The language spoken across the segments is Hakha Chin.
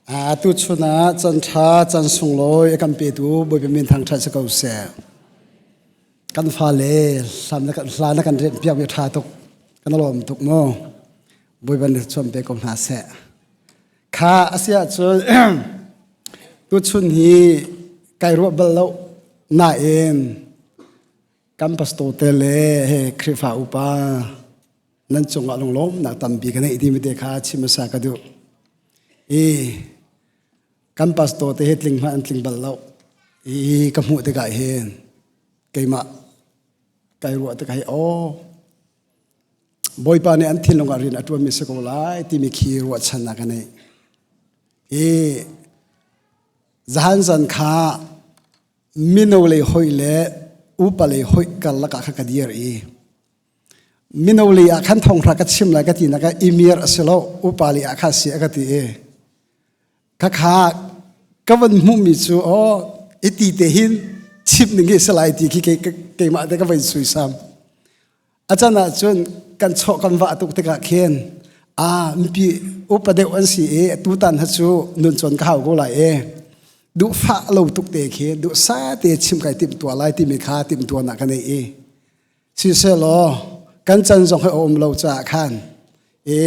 Tuchun ah can ṭha can sunglawi a kan petu Bawipa min thangṭhat si ko seh. Kan fale hla na kan rianh piakmi ṭha tuk. Kan lawm tuk mu. Bawipa nih chuan pe ko hna seh. Kha a si ahcun tuchun hi kai ruah bal lo nain kan pastor te le he Khrihfa upa nan cungah lunglawmnak tampi ka neih timi te kha chim hmasa ka duh. I kan pastor te hi tling hmanh an tling bal lo. I ka hmuh tikah hin keimah kai ruah tikah hi aw Bawipa nih an thinlung ah rian a ṭuanmi si ko lai timi khi ruahchannak ka neih. I zahan zan kha mino lei hoih le upa lei hoih karlak ah kha ka dir i mino lei ah khan thonghra ka chim lai ka ti nak ah imir a si lo upa lei ah kha si a ka ti i khakha ka van hmuhmi cu aw iti te hin chim ning hi si lai ti khi keimah te ka van suisam. A can ahcun kan chawh kan vah tuk tikah khin a mipi upa deuh an si i tutan ha cu nun cawn ka hau ko lai e duhfah lo tuk te khi duhsa te chim kai timh tuah lai timi kha timh tuahnak ka nei i siselaw kan can zong hi a um lo caah khan i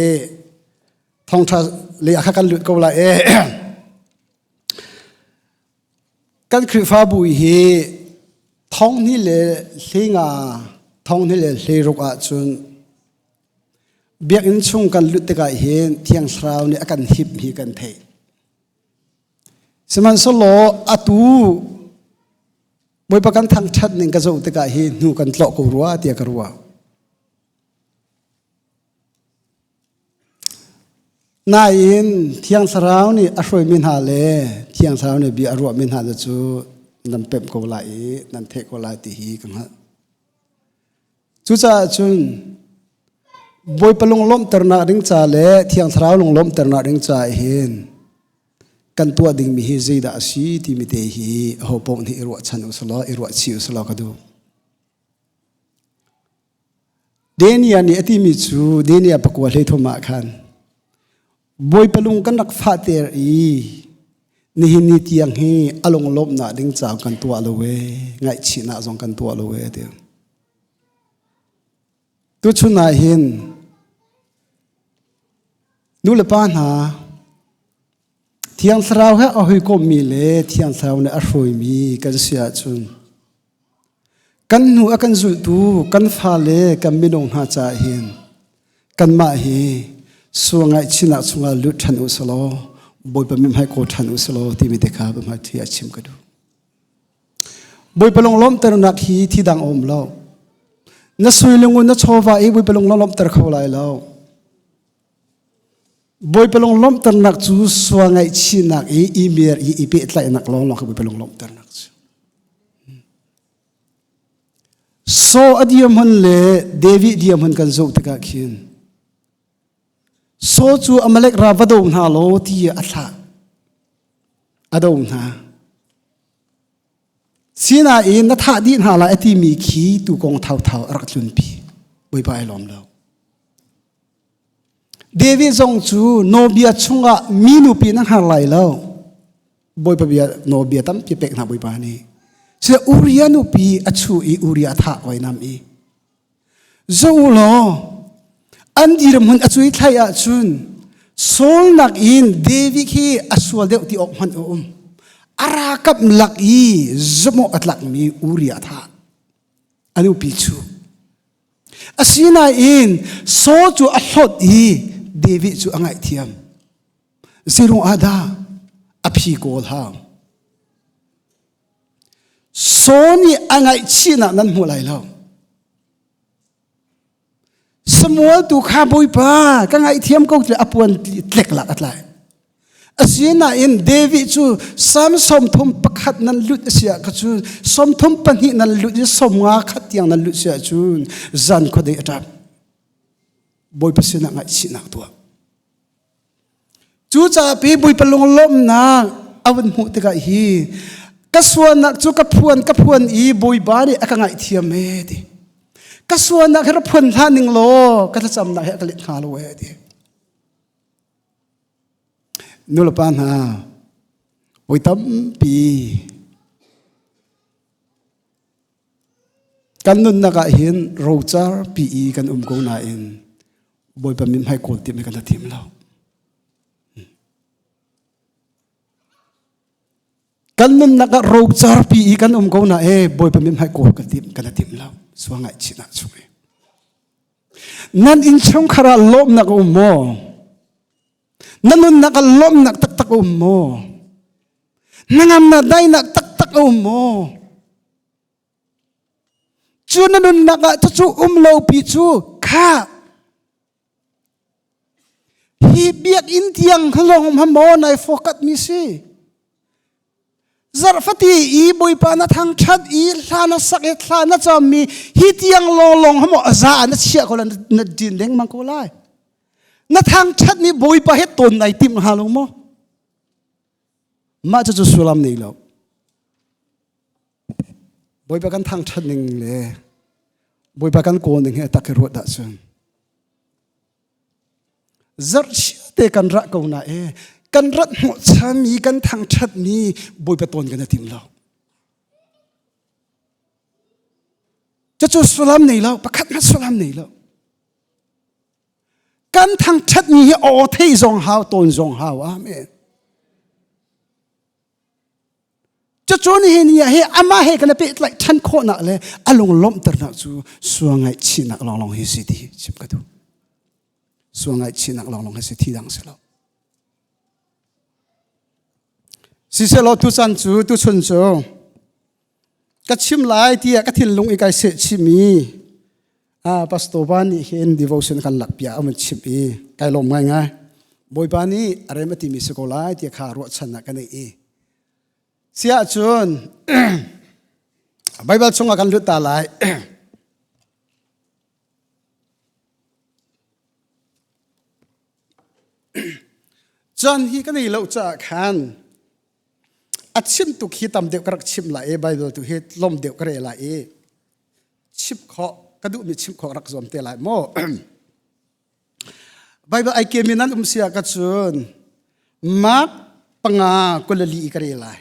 thongtha le kha kan lut ko lai e Kan Khrihfabu hi thonghnih le hleinga thonghnih le hleiruk ahcun biakinn chung kan lut tikah hin Thiang Thlarau nih a kan hip hi kan theih. Sihmanhsehlaw atu Bawipa kan thangṭhat ning ka zoh tikah hi hnu kan tlawh ko rua tiah ka ruah. Nain Thiang Thlarau nih a hruaimi hna le Thiang Thlarau nih bia a ruahmi hna cu nan pemh ko lai i nan theih ko lai ti hi ka hngalh. Cucaah cun Bawipa lunglawmhternak ding ca le Thiang Thlarau lunglawmhternak ding ca hin kan tuah dingmi hi zeidah a si timi te hi aho paoh nih i ruahchan u selaw i ruahchih u selaw ka duh. Daniel nih a timi cu Daniel pakua hleithum ah khan Bawipa lung kan rak fahter i nihin ni tiang hi a lunglawmhnak ding ca kan tuah lo ee ngaihchihnak zong kan tuah lo ee ti. Tuchun ah hin nu le pa hna Thiang Thlarau he a hawikommi le Thiang Thlarau nih a hruaimi kan si ahcun Kan hnu a kan zulhtu kan fale kan minung hna caah hin kanmah hi sual ngaihchihnak chungah lut ṭhan u selaw Bawipa mithmai kawl ṭhan u selaw timi te kha biahmai thi a chim ka duh. Bawipa lunglawmhternak hi thi dang a um lo. Na sui lungun na chawva i Bawipa lunglawmhter kho lai lo. Bawipa lunglawmhternak cu sual ngaihchihnak i i mer i i pehtlaihnak lawnglawng kha Bawipa lunglawmhternak cu. Saul a dirhmun le David dirhmun kan zoh tikah khin Saul cu Amalek ra va do hna law ti a thlah. A do hna. Sinain na thah dih hna lai a timi khi tukong thauthau a rak tlunpi. Bawipa ai lawm lo. David zong cu nawlbia chungah mi nupi na hngar lai lo. Bawipa bia nawlbia tampi pek hna Bawipa nih. Sile Uriah nupi a chu i Uriah a thah oi nam i. Zo law an dirhmun a cui thlai ahcun Saul nakin David hi a sual deuh ti awk hmanh a um. A rakap lak i zumawh a tlakmi Uriah a thah. A nupi chu. Asinain Saul cu a hlawt i David cu a ngaihthiam. Zirung ah dah a phi kawl hau. Saul nih a ngaihchihnak nan hmu lai lo. Samuel tu kha Bawipa ka ngaihthiam ko ti a puan tlek lak a tlai. Asinain David cu Salm 31 nan lut a si ah cun 32 nan lut i 51 khat tiang nan lut si ahcun zan khuadei a ṭap. Bawipa sinah ngaihchihnak tuah. Cucaah pi Bawipa lunglawmhnak a vun hmuh tikah hi ka sualnak cu ka phuan ka phuan i Bawipa nih a ka ngaihthiam ee ti. Ka sualnak hi ra phuan hlah ning law ka thlacamnak hi a ka let hnga lo ee ti. Nulepa hna, voi tampi kan nunnak ah hin rocar pi i kan um ko nain Bawipa mithmai kawl tim hi kan la tim lo. Kan nunnak ah rocar pi i kan um ko na e Bawipa mithmai kawl kan tim kan la tim lo. Sual ngaihchihnak chung i. Nan innchungkhar ah lawmhnak a um maw? Na nunnak ah lawmhnak taktak a um maw? Hnangamnak daihnak taktak a um maw? Cu na nunnak ah cucu um lo pi cu kha hi biakinn tiang lawng maw nai fokat mi si? Zarhfati i Bawipa na thangṭhat i hla na sak i thla na cammi hi tiang lawnglawng ha maw a za na chiah ko la na din dengmang ko lai. Na thangṭhat ni Bawipa he tawn nai timh hnga lo maw? Mah cucu sullam nei lo. Bawipa kan thangṭhat ning le Bawipa kan kawl ning hi a tak i ruat ahcun Zarhchia te kan rah ko na e kan rat hnawhchanmi kan thangṭhatmi Bawipa tawn kan i tim lo. Cucu sullam nei lo, pakhat hmanh sullam nei lo. Kan thangṭhatmi hi aw thei zong hau, tawn zong hau. Amen. Cucu nihin ni ah hi amah he kan i pehtlaih ṭhan khawhnak le a lung lawmhternak cu sual ngaihchihnak lawnglawng hi si ti chim ka duh. Sual ngaihchihnak lawnglawng hi si thi dang si lo. Siselaw tuchan cu tuchun cu ka chim lai tiah ka thinlung i kai seh chihmi ah pastor pa nih hin devotion kan lak piah a van chimh i kai lawm ngaingai. Bawipa nih a rem a timi si ko lai tiah kha ruahchannak ka nei i siah cun Bible chungah kan lut ta lai. Caan hi ka nei lo caah khan a chim tuk hi tam deuh ka rak chim lai i Bible tu hi lom deuh ka rel lai i chim khawh ka duhmi chim khawh rak zuam te lai maw. Bible ai kemi nan um sia ka cun Mark panga kulali ka rel lai.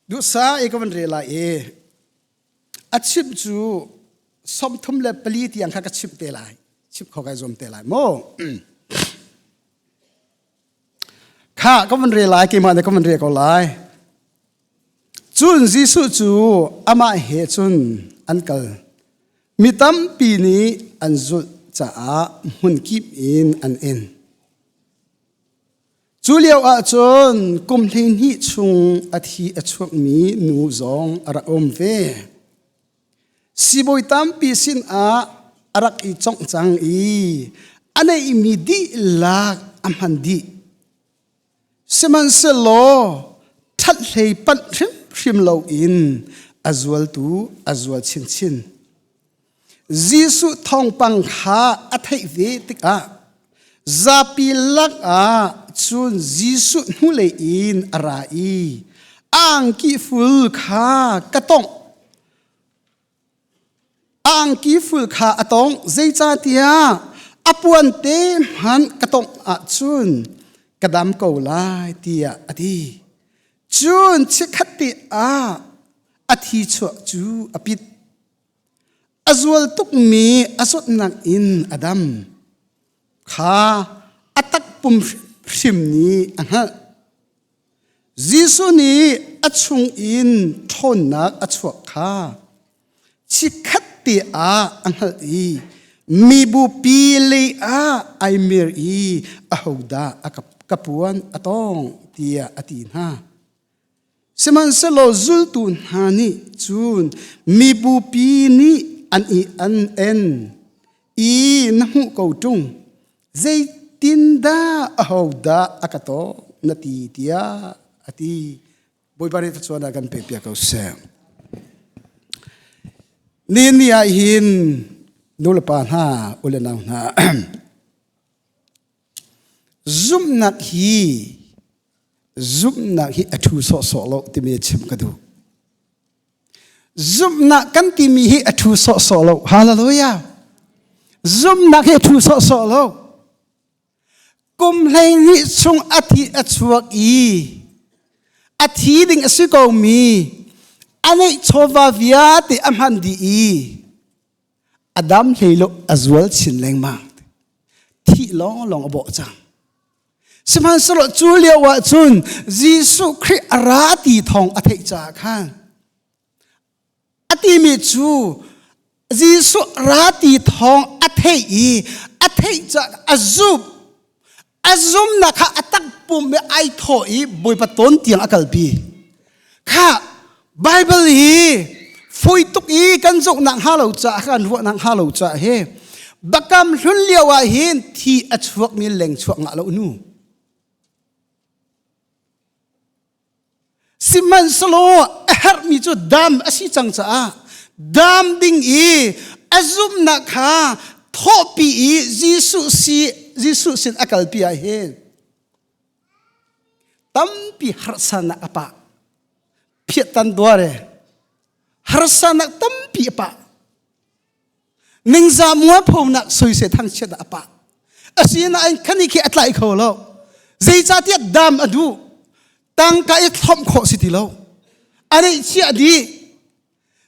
Duhsa i ka van rel lai i a chimh cu 34 tiang kha ka chimh te lai. Chimh kho kai zuam te lai maw? Kha ka van rel lai keimah nih ka van rel ko lai. Cun Jesuh cu amah he cun an kal. Mi tampi nih an zulh caah hmunkip in an en. Cu lio ah cun kum 12 chung a thi a chuakmi nu zong a rak um ve. Siibawi tampi sinah a rak i congh cang i a neihmi dihlak a hman dih. Sihmanhsehlaw ṭhathlei panh hrimhrim loin a zualtu a zual chinchin. Jesuh thawngpang kha a theih ve tikah zapi lakah cun Jesuh hnulei in a ra i a angki ful kha ka tongh. A angki ful kha a tongh zeicahtiah a puan te hmanh ka tongh ahcun ka dam ko lai tiah a ti. Cun chikkhat te ah a thi chuah cu a pit. A zual tukmi a zawtnak in a dam kha a takpum hrim nih a hngalh. Jesuh nih a chungin ṭhawnnak a chuak kha chikkhat te ah a hngalh i mibupi lei ah ai mer i ahodah a ka puan a tawng tiah a ti hna. Sihmanhsehlaw zultu hna nih cun mibupi nih an i an en i na hmuh ko ṭung zeitindah ahodah a ka tawh na ti tiah a ti. Bawipa nih thluachuah a kan pekpiak ko seh. Ni ni ah hin nulepa hna u le nau hna zumhnak hi zumhnak hi a ṭhu sawhsawh lo timi chim ka duh. Zumhnak kan timi hi a thu sawhsawh lo. Hallelujah. Zumhnak hi a thu sawhsawh lo. Kum 12 chung a thi a chuak i a thi ding a si ko mi a neih chawva vialte a hman dih i a dam hlei lo a zual chin lengmang. Thih lawnglawng a bawh cang. Sihmanhsehlaw cu lio ah cun Jesuh Khrih a ra ti thawng a theih caah khan a timi cu Jesuh ra ti thawng a theih i a theih caah a zumh. A zumnak kha a takpum i ai thawh i Bawipa tawn tiang a kalpi. Kha Bible hi foi tuk i kan zohnak hnga lo caah kan ruahnak hnga lo caah hi bakam hlun lio ah hin thi a chuakmi leng chuak ngah lo nu. Sihmanhsehlaw a herhmi cu dam a si cang caah dam ding i a zumhnak kha thawhpi i Jesuh si Jesuh sin a kalpi ah hin tampi harsanak a pah. Phiahtan duare harsanak tampi a pah. Ningzah mualphonak soisel thangchiat a pah. Asinain khani khi a tlai kho lo. Zeicahtiah dam a duh. Tangka i thlomh khawh si ti lo. A neihchiah dih.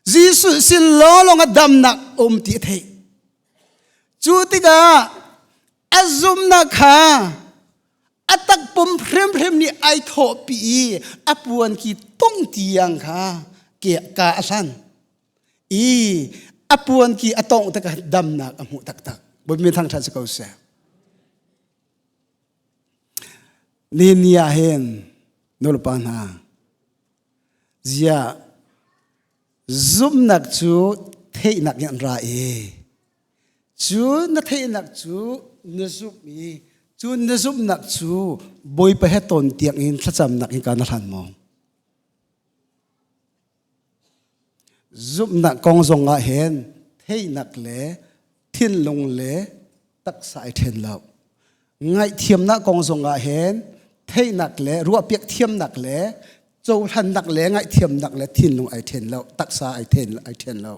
Jesuh sin lawlawng a damnak um ti a theih. Cu tikah a zumhnak kha a takpum hrimhrim nih ai thawhpi i a puan ki tung tiang kha ke ka a hlan. I a puan ki a tongh tikah damnak a hmuh taktak. Bawipa min thangṭhat si ko seh. Ni ni ah hin nulepa hna ziah zumhnak cu theihnak in an ra i cu na theihnak cu na zumh i cu na zumhnak cu Bawipa he tawn tiang in thlacamnak in ka na hlan maw? Zumhnak kong zong ah hin theihnak le thinlung le taksa ai ṭhen lo. Ngaihthiamnak kong zong ah hin theihnak le ruahpiak thiamnak le cohlannak le ngaihthiamnak le thinlung ai ṭhen lo, taksa ai ṭhen ai ṭhen lo.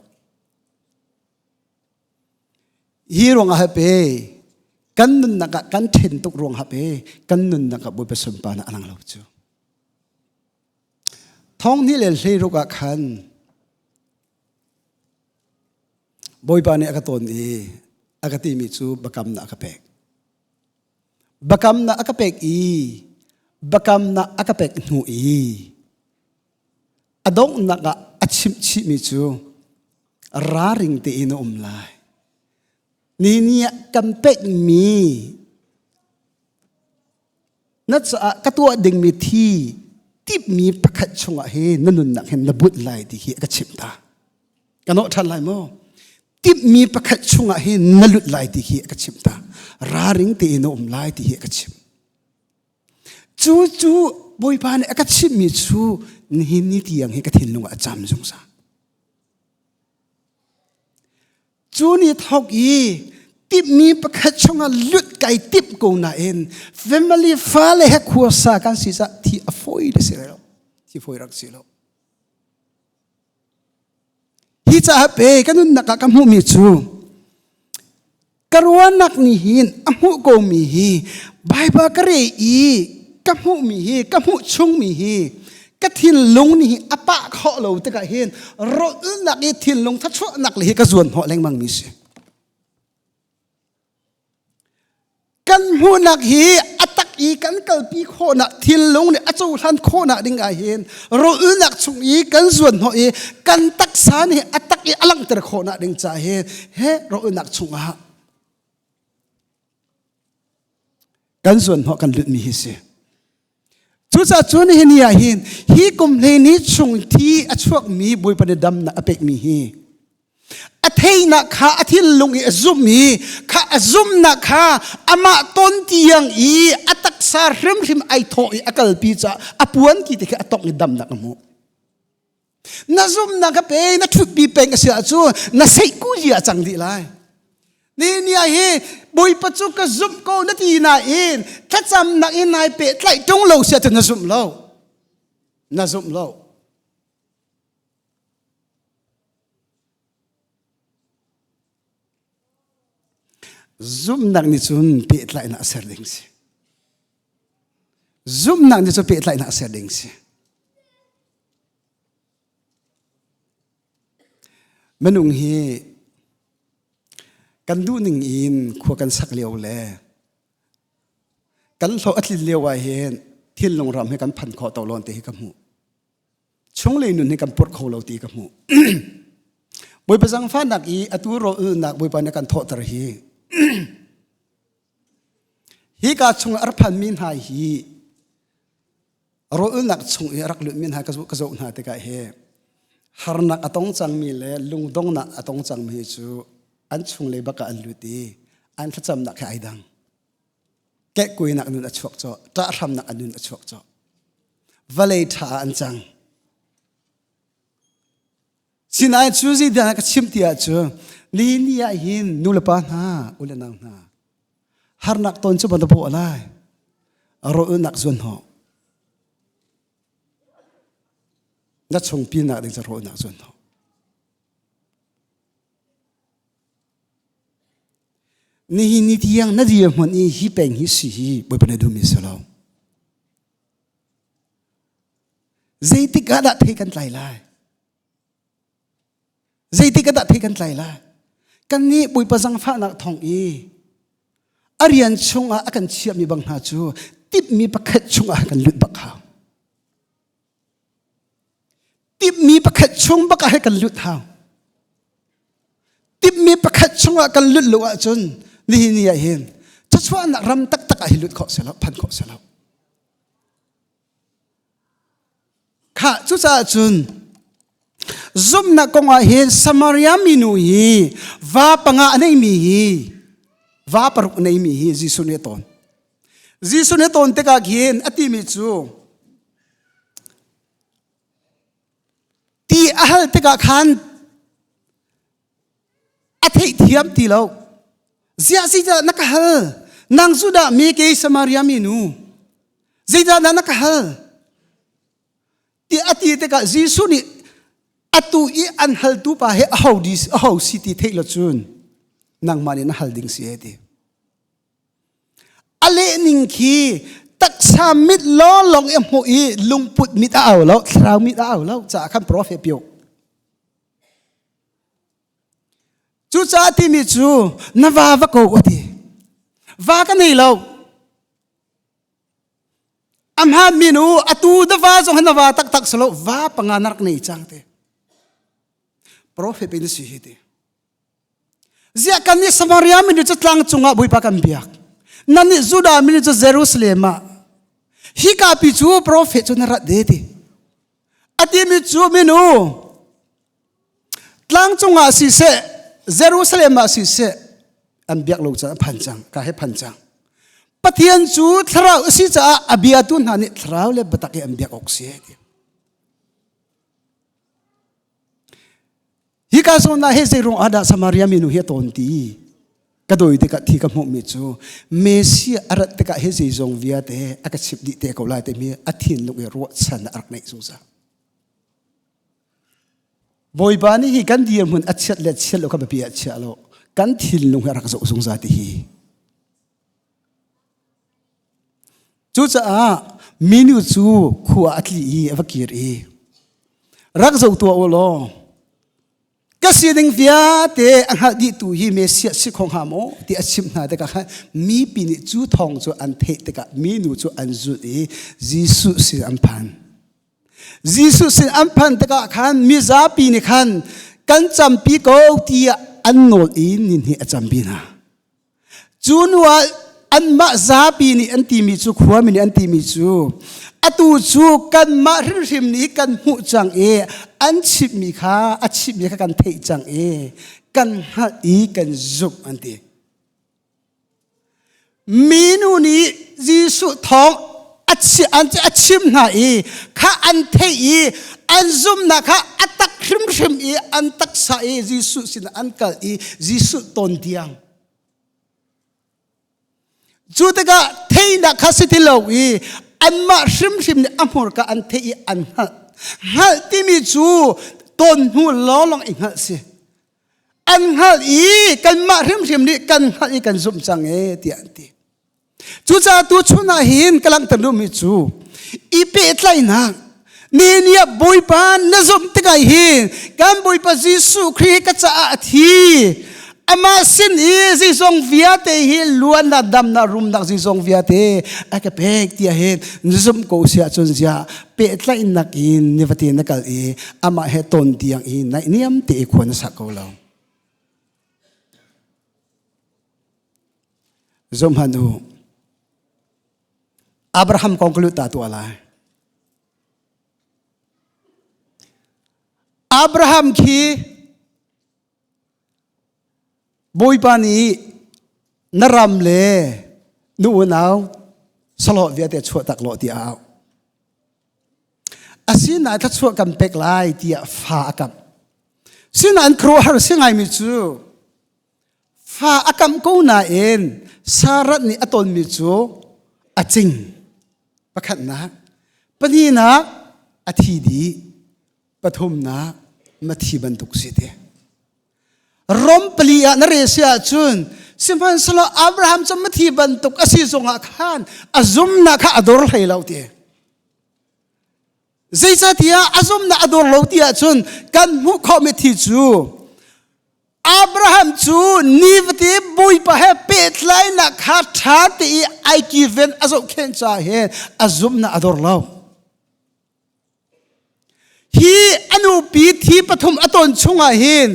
Hi ruangah hape kan nunnak ah kan ṭhen tuk ruang hape kan nunnak ah Bawipa sunparnak a lang lo cu. Thong hnih le 16 ah khan Bawipa nih a ka tawn i a ka timi cu biakamnak a ka pek. Biakamnak a ka pek i biakamnak a ka pek hnu i a donghnak ah a chimh chihmi cu raring tein a um lai. Ni ni ah kan pekmi Na caah ka tuah dingmi thi tipmi pakhat chungah hi na nunnak hin na bunh lai ti hi a ka chimh ta. Ka nawh ṭhan lai maw? Timhmi pakhat chungah hi na lut lai ti hi a ka chimh ta. Raring tein na um lai ti hi a ka chimh. Cu cu Bawipa nih a ka chimhmi cu nihin ni tiang hi ka thinlung ah a cam zungzal. Cu ni thawk i timhmi pakhat chungah lut kai timh ko nain family fale he khuasa kan si cah thi a fawi le si lo. Thi fawi rak si lo. Hi caah pe ka nunnak ah ka hmuhmi cu ka ruahnak nih hin a hmuh komi hi Baibal ka re i ka hmuhmi hi ka hmuh chungmi hi ka thinlung nih a pah khawh lo tikah hin rawlnak i thinlung thachuahnak le hi ka zuan hnawh lengmang mi si. Kan hmuhnak hi a tak i kan kalpi khawhnak thinlung nih a cohlan khawhnak ding ah hin rawlnak chung i kan zuan hnawh i kan taksa nih a tak i a langhter khawhnak ding ca hin he rawlnak chungah kan zuan hnawh kan lutmi hi si. Cucaah cun hi ni ah hin hi kum hleihnih chung thi a chuakmi Bawipa nih damnak a pekmi hi a theihnak kha a thinlung i a zumh i kha a zumhnak kha amah ton tiang i a taksa hrimhrim ai thawh i a kalpi caah a puan ki te khi a tongh i damnak a hmuh. Na zumhnak kha pe na ṭhutpi peng a si ahcun na seihkuzi ah cang dih lai. Ni ni ah hi Bawipa cu ka zumh ko na ti nain thlacamnak in nai pehtlaih ṭung lo si ahcun na zumh lo. Na zumh lo. Zumhnak nih cun pehtlaihnak a ser ding si. Zumhnak nih cun pehtlaihnak a ser ding si. Minung hi kan duhning in khua kan sak lio le kan hlawh a tlin lio ah hin thinlung ram hi kan phan khawh to lon te hi ka hmuh. Chunglei nun hi kan purh kho lo ti ka hmuh. Bawipa zangfahnak i atu rawlnak Bawipa nih kan thawhter hi hika chung a phanmi hna hi rawlnak chung i a rak lutmi hna ka zoh hna tikah hi harnak a tong cangmi le lungdongnak a tong cangmi cu an chunglei bak ah an lut i an thlacamnak he ai dang. Kehkuinak nun a chuak cawh, ṭahhramnak a nun a chuak cawh. Vawlei ṭha ah an cang. Sinain cu zeidah ka chim ti ahcun nihin ni ah hin nulepa hna u le nau hna harnak ton cu ban bawh lai rawlnak zuan hnawh na chungpi nak ding cu rawlnak zuan hnawh Nihin ni tiang na dirhmun i hi peng hi si hi Bawipa na duhmi si lo. Zeitik ah dah thei kan tlai lai? Zeitik ah dah thei kan tlai lai? Kan nih Bawipa zangfahnak thawng i a rian chungah a kan chiahmi bang hna cu timhmi pakhat chungah kan lut bak hau. Timhmi pakhat chung bak ah kan lut hau. Timhmi pakhat chungah kan lut lo ahcun nihin ni ah hin thluachuahnak ram taktak ah hi lut khawh si lo, phan khawh si lo. Kha cucaah cun zumhnak kong ah hin Samaria minu hi va panga a neimi hi va paruk a neimi hi Jesuh nih a tawn. Jesuh nih a tawn tikah khin a timi cu Ti a hal tikah khan a theihthiam ti lo. Ziah zeidah na ka hal? Nang Judah mi kei Samaria mi nu. Zeidah na ka hal? Ti a ti tikah Jesuh nih atu i an haltu pa hi aho di aho si ti theih lo cun nangmah nih na hal ding si e ti. A lehning khi taksa mit lawnglawng i hmuh i lungput mit a au lo, thlarau mit a au lo caah khan profet piuk. Cucaah timi cu na va va ko a ti. Va ka nei lo. A hmaanmi nu atu na va zong na va taktak si lo, va panga na rak nei cang te. Profet in si hi ti. Ziah kan nih Samaria mi nih cu tlang cungah Bawipa kan biak. Nan nih Judah mi nih cu Jerusalem ah. Hika pi cu profet cu na rat de ti. A timi cu minu tlang cungah siseh Jerusalem ah siseh an biak lo caan a phan cang ka he phan cang. Pathian cu thlarau a si caah a biatu hna nih thlarau le biatak i an biak awk si ti. Hika zawn ah hei zeiruang ah dah Samaria minu hi a tawn ti? Ka doi tikah thi ka hmuhmi cu Messiah a rat tikah hi zeizong vialte a ka chimh dih te ko lai timi a thinlung i ruahchan a rak neih zungzal. Bawipa nih hi kan dirhmun a chiat le chiat lo kha biapi ah chia lo kan thinlung hi a rak zoh zungzal ti hi. Cucaah minu cu khua a tli i a va kir i rak zoh tuah u law ka sining vialte a hngalh dihtu hi Messiah si kho hnga maw ti a chimh hna tikah khan mipi nih cu thawng cu an theih tikah minu cu an zulh i Jesuh sin an phan. Jesuh sin an phanh tikah khan mizapi nih khan kan campi ko tiah an nawl i nihnih a campi hna. Cu hnu ah anmah zapi nih an timi cu khuami nih an timi cu atu cu kanmah hrimhrim nih kan hmuh cang i an chimhmi kha a chimhmi kha kan theih cang i kan hngalh i kan zumh an ti. Minu nih Jesuh thawng a chim hna i kha an theih i an zumhnak kha a tak hrimhrim i an taksa i Jesuh sinah an kal i Jesuh ton tiang. Cu tikah theihnak kha si ti lo i anmah hrimhrim nih a hmurka an theih i an hngalh. Hngalh timi cu ton hnu lawnglawng i hngalh si. An hngalh i kanmah hrimhrim nih kan hngalh i kan zumh cang e tiah an ti. Cucaah tu chun ah hin ka langhter duhmi cu i pehtlaihnak ni ah Bawipa na zumh tikah hin kan Bawipa Jesuh Khrih ka caah a thi amah sin i zeizong vialte hi luannak damnak rumnak zeizong vialte a ka pek tiah hin na zumh ko si ahcun ziah pehtlaihnak in nifate na kal i amah he ton tiang i naihniam te i khua na sak ko lo. Zohhmanh u. Abraham kong ka lut ta tuah lai. Abraham khi Bawipa nih na ram le nu unau sahlawh vialte chuah tak law tiah a auh. Asinain thluachuah kan pek lai tiah fa a kamh. Sinain khuaruahhar si ngaimi cu Fa a kamh ko nain Sarah nih a tonmi cu a cing. Pakhatnak. Pahnihnak a thi dih. Pathumnak mathi bantuk si te. Rom pali ah na re si ahcun sihmanhsehlaw Abraham cu mathi bantuk a si zongah khan a zumnak kha a dor hlei lo ti. Zeicahtiah a zumnak a dor lo ti ahcun kan hmuh khawhmi thi cu Abraham cu nifate Bawipa he pehtlainak kha ṭha te i ai kiven a zohkhenh caah hin a zumhnak a dor lo. Hi a nupi thi pathum a ton chungah hin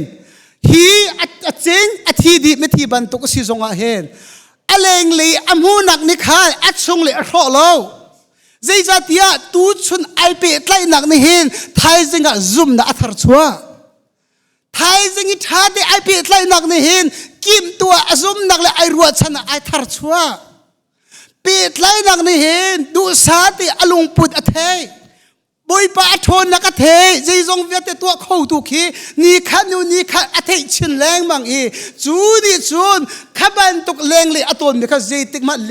hi a cing a thi dih mithi bantuk a si zongah hin a lenglei a hmuhnak nih khan a chunglei a hrawh lo. Zeicahtiah tuchun ai pehtlaihnak nih hin thaizing ah zumhnak a tharchuah. Thaizing i ṭha te ai pehtlaihnak nih hin kimtuah a zumnak le ai ruahchan ah ai tharchuah. Pehtlaihnak nih hin duhsah te a lungput a thei. Bawipa a ṭhawnnak a thei. Zeizong vialte tuah khotu khi ni khat nu ni khat a theih chin lengmang i cu nih cun kha bantuk lenglei a tawnmi kha zeitik hmanh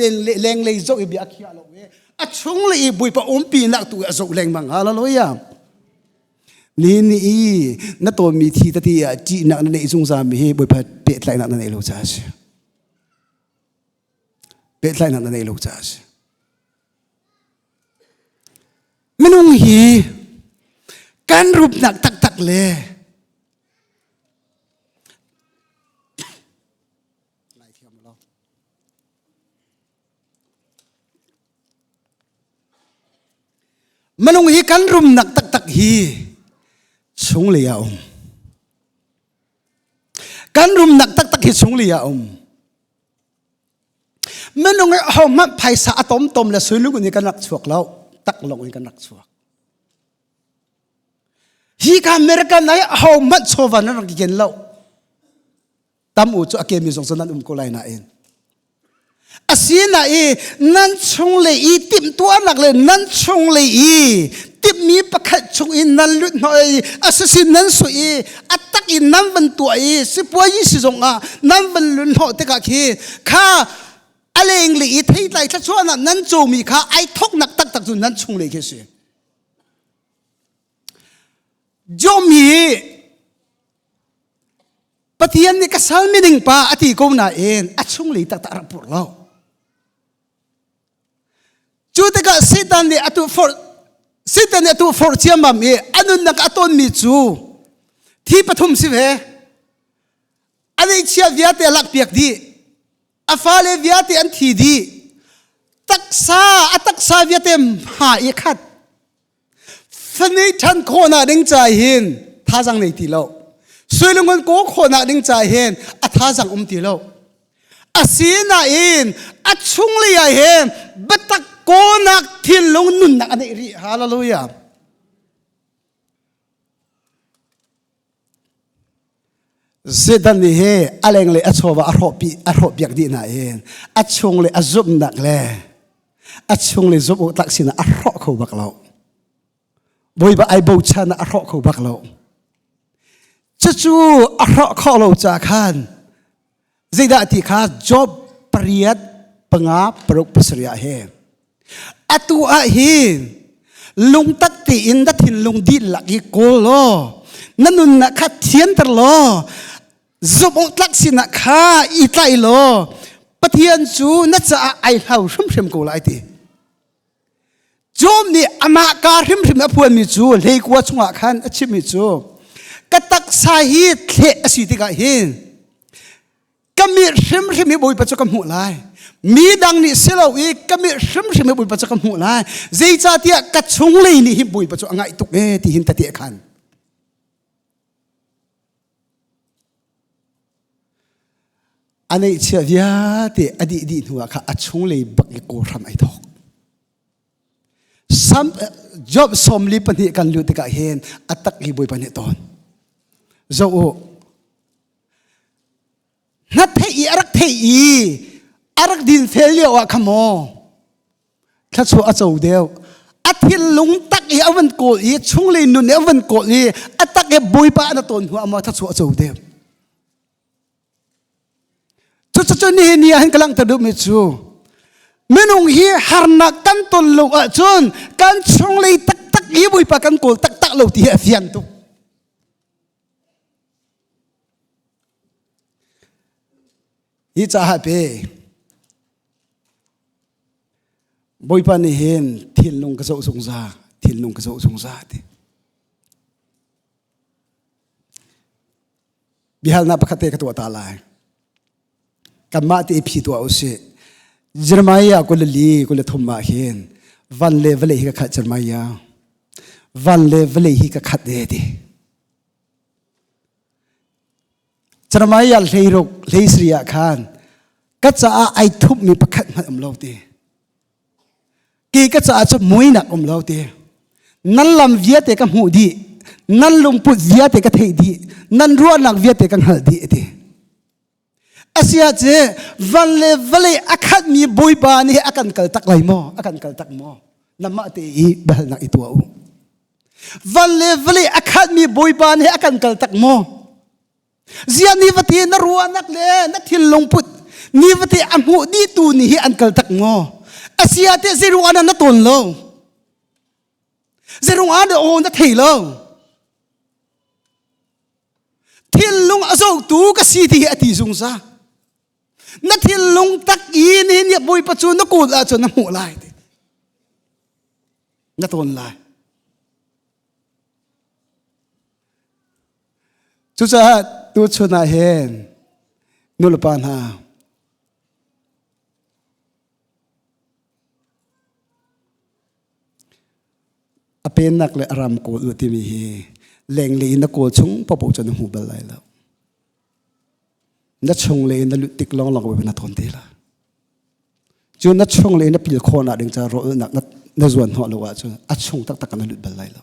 lenglei zoh i bia a khiah lo i a chunglei i Bawipa umpinak tu a zoh lengmang. Hallelujah. Ni ni i na tawnmi thi tati ah ṭihnak na neih zungzal mi hi Bawipa pehtlaihnak na neih lo caah a si. Pehtlaihnak na neih lo caah a si. Minung hi kan rupnak taktak le Minung hi kan rumnak taktak hi chunglei ah um. Kan rumnak taktak hi chunglei ah um. Minung hi ahohmanh phaisa a tomtom le suilung in kan rak chuak lo. Taklong in kan rak chuak. Hi ka American ai ahohmanh chawva nan rak ken lo. Tam u cu a kemi zong cu nan um ko lai nain. Asina i nan chunglei i timhtuahnak le nan chunglei i timhmi pakhat chung in nan lut hnawh i a sisi nan sui i a tak in nan van tuah i sipuayi si zong ah nan van lun hnawh tikah khi kha a lenglei i theitlai thluachuahnak nan comi kha ai thoknak taktak cu nan chunglei khi si. Job hi Pathian nih ka sal mining pa a ti ko nain a chunglei taktak a rak pur lo. Cu tikah Satan nih atu forh Satan nih atu forh ciammam i a nunnak a tonmi cu thi pathum si ve. A neihchia vialte a lakpiak dih. A fale vialte an thi dih. Taksa a taksa vialte hma i khat. Fani ṭhan khawhnak ding ca hin thazang nei ti lo. Suilungun kaw khawhnak ding ca hin a thazang um ti lo. Asinain a chunglei ah hin biatak kawnak thinlung nunnak a neih rih. Hallelujah. Satan nih hi a lenglei a chawva a hrawhpi a hrawhpiak dih nain a chunglei a zumhnak le a chunglei zumh awk tlak sinak a hrawh kho bak lo. Bawipa ai bochan a hrawh kho bak lo. Cucu a hrawh khawh lo ca khan zeidah ti kha Job pariat panga paruk pasarih ah hi atu ah hin lungtak tein na thinlung dihlak hi kawl law na nunnak kha thianter law. Zumh awk tlak sinak kha i tlaih law Pathian cu na caah ai hlau hrimhrim ko lai ti. Job nih amah ka hrimhrim a phuanmi cu hleikua chungah khan a chimmi cu ka taksa hi thleh a si tikah hin ka mit hrimhrim hi Bawipa cu ka hmuh lai. Mi dang nih si lo i ka mit hrimhrim hi Bawipa cu ka hmuh lai. Zeicahtiah ka chunglei nih hin Bawipa cu a ngaih tuk ee ti hin ka ti a khan. A neihchiah vialte a dih dih hnuah kha a chunglei bak i kawl hram ai thawk. Sam, Job 42 kan luh tikah hin a tak hi Bawipa nih tawn. Zoh u. Na theih i a rak theih i a rak din fel lio ah kha maw thluachuah a co deuh a thinlung tak i a van kawl i chunglei nun i a van kawl i a tak i bawipa na tawn hnu ah thluachuah a co deuh cucu nihin ni ah hin ka langhter duhmi cu minung hi harnak kan ton lo ahcun kan chunglei taktak i bawipa kan kawl taktak lo ti hi a fiang tuk hi caah pe Bawipa nih hin thinlung ka zoh zungzal, thinlung ka zoh zungzal ti. Biahalnak pakhat te ka tuah ta lai. Kanmah te phi tuah usih. Jeremiah 24 23 ah hin van le vawlei hi ka khat Jeremiah. Van le vawlei hi ka khat e ti. Jeremiah hleiruk hleisri ah khan ka caah ai thupmi pakhat hmanh um lo ti. Ke ka caah cu muinak um lo ti. Nan lam vialte ka hmuh dih. Nan lungput vialte ka theih dih. Nan ruahnak vialte ka hngalh dih ti. Asiah ce van le vawlei a khatmi Bawipa nih a kan kal tak lai maw? A kan kal tak maw? Namah te i biahalnak i tuah u. Van le vawlei a khatmi Bawipa nih a kan kal tak maw? Zia ni vate na ruahnak le na thinlung put ni vate a hmuh dih tu nih hi an kal tak maw? Asia te zeiruang ah na tawn lo? Zeiruang ah na aw na thei lo? Thinlung a zohtu ka si ti hi a ti zungzal. Na thinlung tak i nihin ni Bawipa cu na kawl ahcun na hmuh lai ti. Na tawn lai. Cucaah tuchun ah hin nulepa hna A pennak le a ram kawl u timi hi lenglei in na kawl chung paohpaoh cu na hmu bal lai lo. Na chunglei in na lut tik lawnglawng na thawn te la. Cu na chunglei na pil khawhnak ding ca rawlnak na, na zuan hnawh lo ahcun a chung taktak na lut bal lai lo.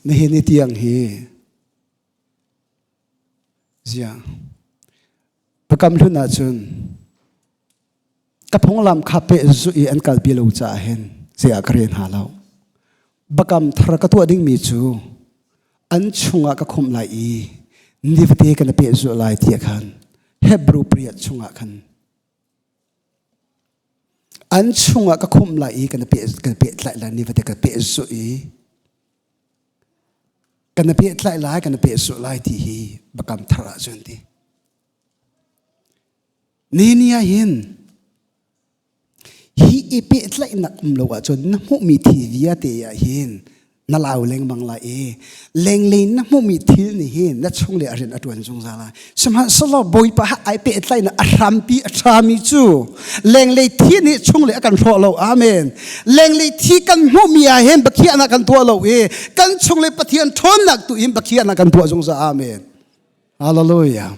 Nihin ni tiang hi Ziang. Biakam hlun ahcun ka phunglam kha pehzuh i an kalpi lo caah hin zei ah ka rel hna lo. Biakam thar ka tuah dingmi cu an chungah ka khumh lai i nifate kan i pehzuh lai tiah khan Hebrew pariat chungah khan an chungah ka khumh lai i kan peh kan pehtlaih lai nifate ka pehzuh i Kan na pehtlaih lai, kan na pehsuh lai ti hi biakam thar ah cun ti. Ni ni ah hin hi i pehtlaihnak um lo ahcun na hmuhmi thil vialte ah hin na lau lengmang lai i lenglei na hmuhmi thil nih hin na chunglei a rian a ṭuan zungzal lai. Sihmanhsehlaw Bawipa ha ai pehtlaihnak a hrampi a ṭhami cu lenglei thi nih chunglei a kan hrawh lo. Amen. Lenglei thi kan hmuhmi ah hin biakhiahnak kan tuah lo i kan chunglei Pathian ṭhawnnak tu in biakhiahnak kan tuah zungzal. Amen. Hallelujah.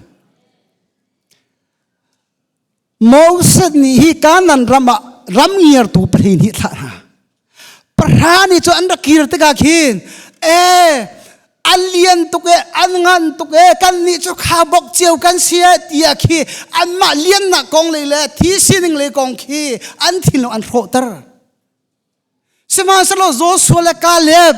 Moses nih hi Kanaan ram ah ram ngiartu pahnih nih thlah hna. Pahra nih cu an rak kir tikah khin ee an lian tuk e an ngan tuk e kan nih cu kha bok cio kan si e tiah khi anmah liannak kong lei le thi sining lei kong khi an thinlung an hrawhter. Sihmanhsehlaw Joshua le Caleb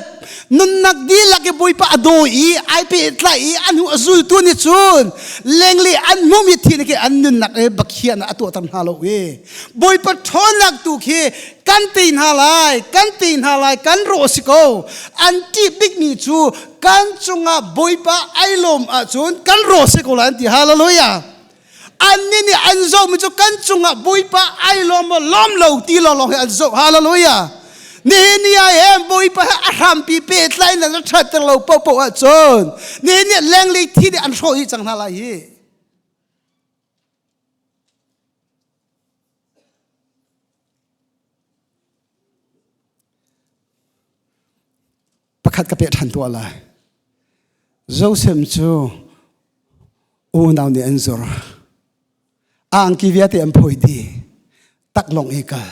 nunnak dihlak i Bawipa a daw i ai pehtlai i an hu a zultu nih cun lenglei an hmuhmi thi nih an nunnak i bakhiahnak a tuahter hna lo i Bawipa ṭhawnnak tu khi kan tei hna lai, kan tei hna lai, kan rawh si ko. An ṭih bikmi cu kan cungah Bawipa ai lawm ahcun kan rawh si ko lai an ti. Hallelujah. Annih nih an zohmi cu kan cungah Bawipa ai lawm maw lawm lo ti lawnglawng hi an zoh. Hallelujah. Nihin ni ah hin Bawipa he a hrampi pehtlai na ṭhatter lo paohpaoh ahcun nihin ni lenglei thi nih an hrawh dih cang hna lai hi. Pakhat ka peh ṭhan tuah lai. Joseph cu unau nih an zur. A angki vialte an phawi dih. Taklawng i kal.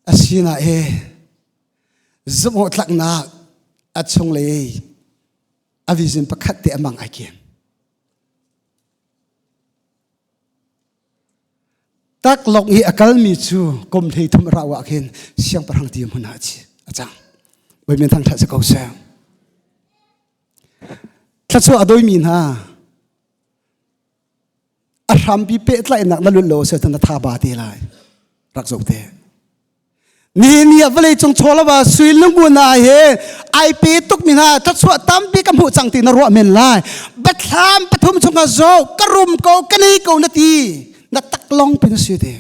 Asinain e zumhawhtlaknak a chunglei a vision pakhat te a mang ai kem. Taklawng i a kalmi cu kum 33 a rauh ah khin siangpahrang ti hmun ah a cang. Bawi thangṭhat si ko seh. Thluachuah a dawimi hna a hrampi pehtlaihnak na lut lo si na tha ba te lai. Rak zoh te. Nihin ni ah vawlei cung chawlava sui lungun ah he ai pe tuk mi hna thluachuah tampi ka hmuh cang ti na ruah men lai. Biathlam pathum chungah zo ka rum ko ka nei ko na ti na taklong pin si te.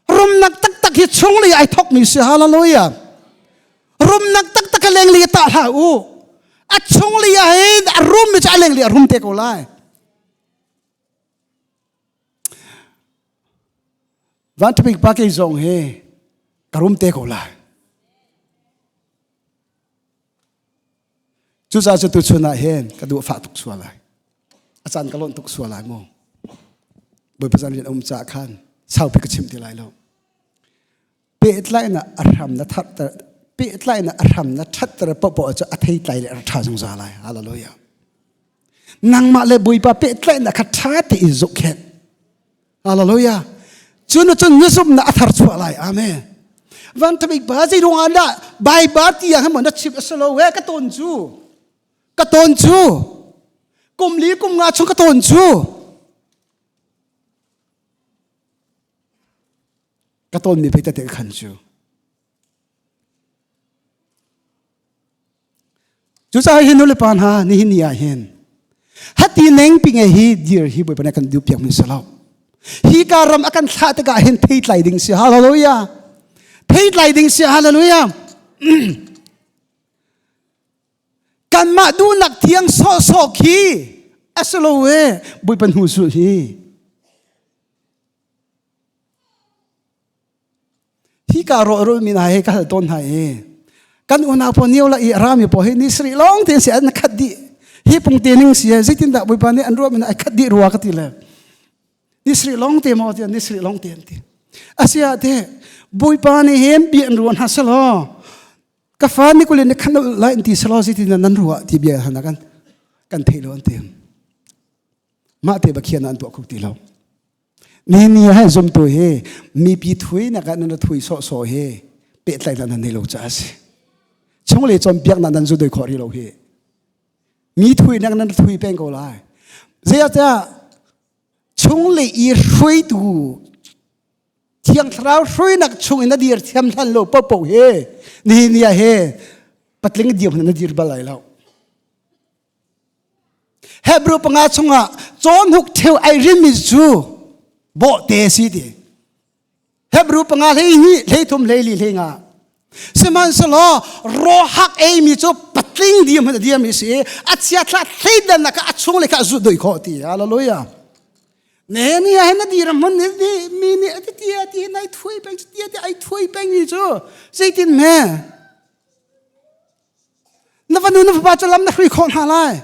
Rumnak taktak hi chunglei ai thok mi si hallelujah. Rumnak taktak a lenglei tah hlah u. A chunglei ah hin a rum mi cu a lenglei a rum te ko lai. Vanṭhabik pa kei zong hi ka rum te ko lai. Cucaah cu tuchun ah hin ka duh fah tuk sual lai. A caan ka lonh tuk sual lai mu. Bawipa zan rian a um caah khan saupi ka chim ti lai lo. Pehtlaihnak a hram na thatter pehtlaihnak a hram na ṭhatter paohpaoh cu a theitlai le a ṭha zungzal lai. Hallelujah. Nangmah le Bawipa pehtlaihnak kha ṭha tein zohkhenh. Hallelujah. Cun cun na zumhnak a thar chuah lai. Amen. Van thabik ba zei ruangah dah Baibal ti ah na chim a si lo he ka tawn cu. Ka tawn cu. Kum li kum nga chung ka tawn cu. Ka tawnmi pei tete khan cu. Cucaah hi nulepa hna nihin ni ah hin hati neng pi nge hi dir hi Bawipa nih kan duh piak mi si lo. Hi ka ram a kan thlah tikah hin theitlai ding si hallelujah. Theitlai ding si hallelujah. Kanmah duhnak thiang sawhsawh khi a si lo e Bawipa hnu sulh hi. Hi ka rawh mi hna he ka hal tawn hna i kan unau pawl nio la i rami pawl hi ni sarih lawng te si an khat dih hi pungte ning si zeitindah bawipa nih an ruah mi ai khat dih rua ka ti le ni sarih lawng te maw ti ni sarih lawng te an ti asia te bawipa nih hin bia an ruah hna selaw ka fa ni kulin ni khan lai an ti selaw zeitindah nan ruah ti bia hana kan kan thei lo an ti mah te bakhian an tuah kho ti lo Ni ni hai zumtu hi mipi thui nak ah nan thui sawhsawh hi pehtlaihnak nan nei lo caah a si. Chunglei cawnpiaknak nan zu doi khawh rih lo hi. Mi thui nak nan thui peng ko lai. Zeicahtiah chunglei i hruaitu Thiang Thlarau hruainak chung in na dir thiam hlan lo paohpaoh hi nihin ni ah hi patling dir hmanh na dir bal lai lo. Hebrew panga chungah cawnhuk theu ai rinmi cu bawhte si ti. Hebrew panga hlei hnih, hlei thum, hlei li, hlei nga. Sihmanhsehlaw rawhak eimi cu patling diam a diam si i a chiathla thleidannak kha a chung le kha a zuh doi khawh ti. Hallelujah. Nehemiah hin a dir hmun ni mi nih a ti tia ti hin ai thui peng tia ti ai thui peng ni cu zeitin hme Na fanu na fapa cu lam na hrui khawh hna lai.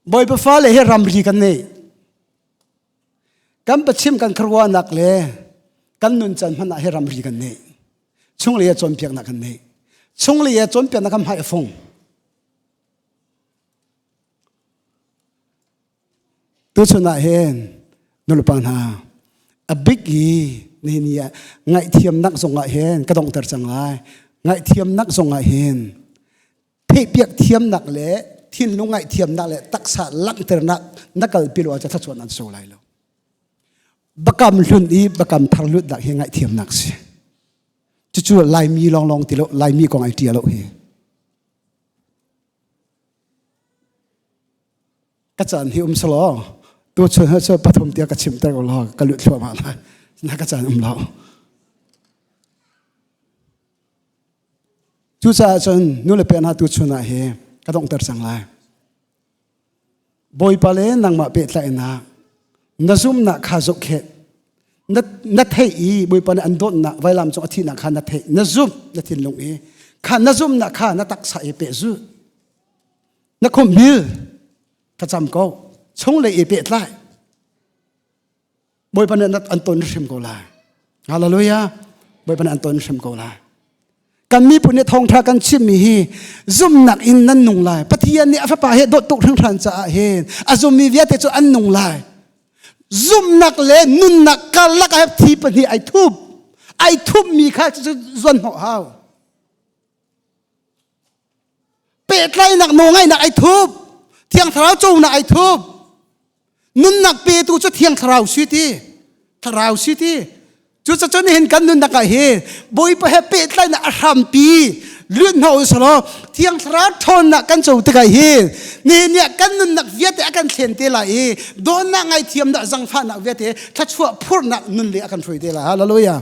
Bawipa fale hi ramri kan nei. Kan pachim kan khuaruahnak le kan nuncan hmanh ah hi ramri kan nei. Chunglei ah cawnpiaknak kan nei. Chunglei ah cawnpiaknak kan hmai a fung. Tuchun ah hin nulepa hna a bik i nihin ni ah ngaihthiamnak zong ah hin ka donghter cang lai. Ngaihthiamnak zong ah hin theihpiak thiamnak le thinlung ngaihthiamnak le taksa langhternak na kalpi lo ahcun thluachuah an so lai lo. Bakam hlun i bakam thar lutnak hi ngaihthiamnak si. Cucu Laimi lawnglawng ti lo, Laimi kong ai ṭia lo hi. Ka caan hi um selaw tu chun ha cu pathum tiah ka chimter ko law ka lut thluahmah lai. Na ka caan um lo. Cucaah cun nu le pa hna tu chun ah hi ka donghter cang lai. Bawipa le nangmah pehtlaihnak na zumhnak kha zohkhenh na, na theih i Bawipa nih an dawtnak vailam cung a thihnak kha na theih na zumh na thinlung i kha na zumhnak kha na taksa i pehzulh na khumbil thlacam ko chunglei i pehtlai Bawipa nih an ton hrim ko lai. Hallelujah. Bawipa nih an ton hrim ko lai. Kan miphun nih thawngṭha kan chimmi hi zumhnak in nan nung lai. Pathian nih a fapa he dawt tuk hringhran caah hin a zummi vialte cu an nung lai. Zumhnak le nunnak karlak ah thi pahnih ai thup. Ai thupmi kha cu zuan hnawh hau. Pehtlaihnak nawlngaihnak ai thup. Thiang Thlarau conak ai thup. Nunnak petu cu Thiang Thlarau si ti. Thlarau si ti. Cucacun nihin kan nunnak ah hi Bawipa he pehtlaihnak a hrampi lut hna u selaw Thiang Thlarau ṭhawnnak kan co tikah hi nihin ni ah kan nunnak vialte a kan thlen te lai i dawtnak ngaithiamnak zangfahnak vialte thluachuah phurhnak nun le a kan hruai te lai. Hallelujah.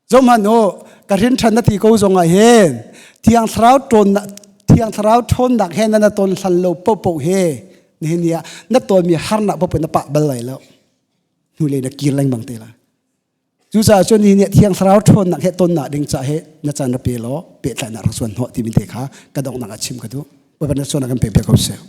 Zohhmanh u, ka hrin ṭhan na ti ko zongah hin Thiang Thlarau ṭawnnak Thiang Thlarau ṭhawnnak he na na ton hlan lo paohpaoh he nihin ni ah na tonmi harnak paohpaoh na pah bal lai lo. Hnulei na kir lengmang te lai. Cucaah cun nihin ni ah Thiang Thlarau ṭhawnnak he tonnak ding ca he na caan ra pe law pehtlaihnak rak zuan hnawh timi te kha ka donghnak ah chim ka duh. Bawipa na sualnak kan pe piak ko seh.